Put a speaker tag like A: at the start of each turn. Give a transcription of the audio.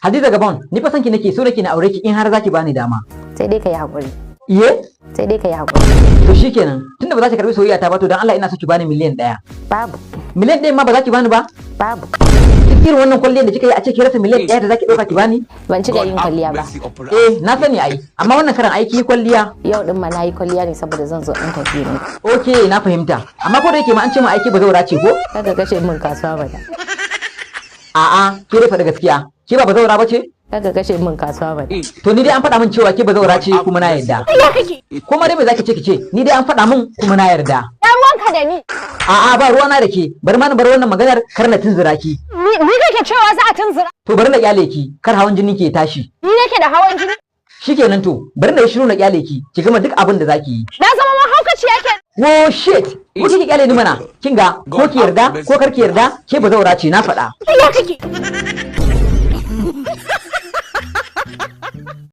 A: Hadiza Gabon, ni fa sanki nake, so nake na aure ki in har zaki bani dama.
B: Sai dai ka yi haƙuri.
A: Iye?
B: Sai dai ka yi haƙuri.
A: To shikenan, tunda ba za ki karbi soyayya ta ba, to dan Allah ina so ki bani miliyan 1.
B: Babu.
A: Miliyan 1 ma ba za ki bani ba?
B: Babu.
A: Duk irin wannan kwalliyar da kika yi, a ce ki rasa miliyan 1 da zaki ɗauka ki bani?
B: Ban cika yin kwalliya ba.
A: Eh, na sani ai, amma wannan karan aiki kwalliya.
B: Yau din ma na yi kwalliya ne saboda zan zo interview ne.
A: Ok, na fahimta. Amma ko da yake ma an ce ma aiki bazawara ce ko?
B: Kada kashe min kasuwa bana.
A: A'a, ke dai faɗi gaskiya. Ke ba bazawara ba ce?
B: Kada kashe min kasuwa bana.
A: To ni dai an faɗa min cewa ke bazawara ce kuma na yarda. Kuma dai me zaki ce ki ce? Ni dai an faɗa min kuma na yarda.
C: Ya ruwanka da ni?
A: A'a, ba ruwana da ke. Bari ma na bar wannan maganar, kar na tunzura ki.
C: Ni kake cewa za a tunzura?
A: To bari na kyale ki, kar hawan jini ke tashi.
C: Ni nake da hawan jini?
A: Shikenan to, bari na yi shiru na kyale ki, ki gama duk abin da zaki yi.
C: Na zama mahaukaciya ke.
A: Oh shit! Ko kike kyale ni mana? Kin ga, ko ki yarda ko kar ki yarda, ke bazawara ce, na faɗa.
C: Ya kake.